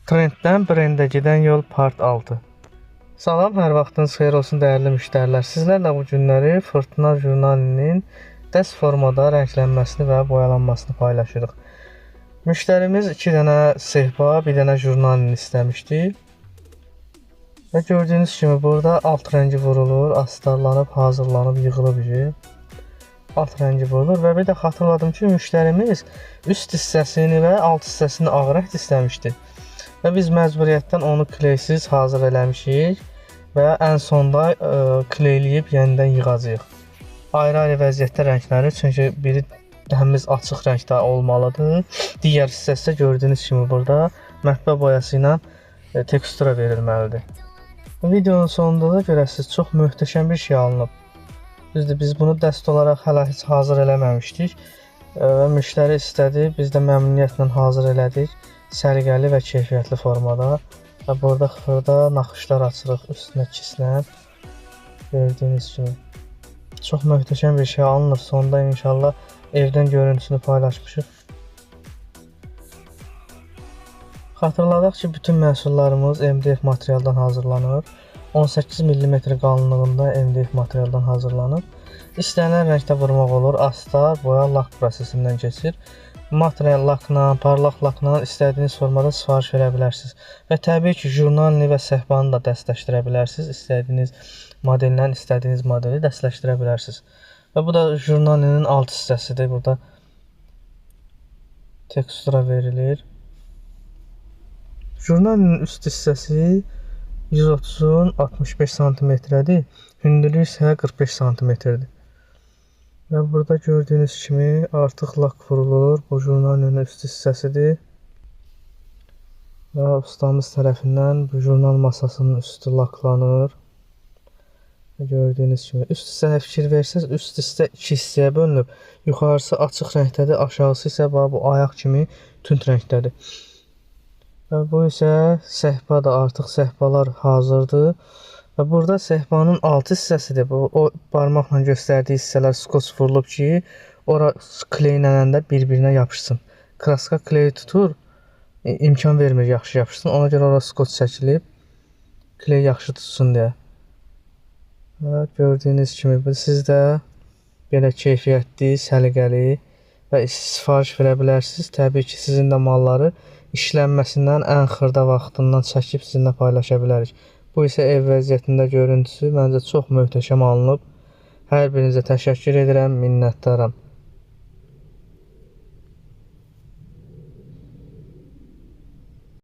Trenddən brendə gedən yol part 6. Salam, hər vaxtınız xeyir olsun dəyərli müştərilər. Sizlərlə bu günləri Fırtına jurnalinin dəst formada rənglənməsini və boyalanmasını paylaşırıq. Müştərimiz 2 dənə sehpa, 1 dənə jurnalini istəmişdi. Və gördüyünüz kimi burada alt rəngi vurulur, astarlanıb, hazırlanıb, yığılıb idi. Alt rəngi vurulur və bir də xatırladım ki, müştərimiz üst hissəsini və alt hissəsini ağ rəng istəmişdi. Və biz məcburiyyətdən onu kleysiz hazır eləmişik və ən sonda kleyləyib yenidən yığacağıq. Ayrı-ayrı vəziyyətdə rənglənir, çünki biri təmiz açıq rəngdə olmalıdır. Digər hissəsi də gördüyünüz kimi burada mətbə boyası ilə tekstura verilməlidir. Videonun sonunda da görəsiniz, çox möhtəşəm bir şey alınıb. Düzdür, biz bunu dəst olaraq hələ heç hazır eləməmişdik və müştəri istədi, biz də məmnuniyyətlə hazır elədik. Səliqəli və keyfiyyətli formada. Və burada xırda naxışlar açırıq üstünə kislə. Gördüyünüz kimi. Çox möhtəşəm bir şey alınır. Sonda inşallah evdən görüntüsünü paylaşmışıq. Xatırladaq ki, bütün məhsullarımız MDF materialdan hazırlanır. 18 mm qalınlığında MDF materialdan hazırlanır. İstənilən rəngdə vurmaq olur. Astar, boya, lak prosesindən keçir. Material lakla, parlaq lakla istədiyiniz formada sifariş verə bilərsiniz. Və təbii ki, jurnalini və sehpanı da dəstləşdirə bilərsiniz. İstədiyiniz modellə istədiyiniz modeli dəstləşdirə bilərsiniz. Və bu da jurnalinin alt hissəsidir. Burada tekstura verilir. Jurnalinin üst hissəsi 130-un 65 sm-dir. Hündürlüyü isə 45 sm-dir. Və burada gördüyünüz kimi artıq lak vurulur. Bu jurnalinin üst hissəsidir. Və ustamız tərəfindən bu jurnal masasının üstü laklanır. Və gördüyünüz kimi üst hissəyə fikir versəniz, üst hissə iki hissəyə bölünüb. Yuxarısı açıq rəngdədir, aşağısı isə bu ayaq kimi tünd rəngdədir. Və bu isə sehpadır, artıq sehpalar hazırdır. Və burada sehpanın altı hissəsidir. Bu, o barmaqla göstərdiyi hissələr skoç vurulub ki, ora kleylənəndə bir-birinə yapışsın. Kraska kley tutur, imkan vermir yaxşı yapışsın. Ona görə ora skoç çəkilib, kley yaxşı tutsun deyə. Və gördüyünüz kimi siz də belə keyfiyyətli, səliqəli və sifariş verə bilərsiniz. Təbii ki, sizin də malları işlənməsindən ən xırda vaxtından çəkib sizinlə paylaşa bilərik. Bu isə ev vəziyyətində görüntüsü məncə çox möhtəşəm alınıb. Hər birinizə təşəkkür edirəm, minnətdaram.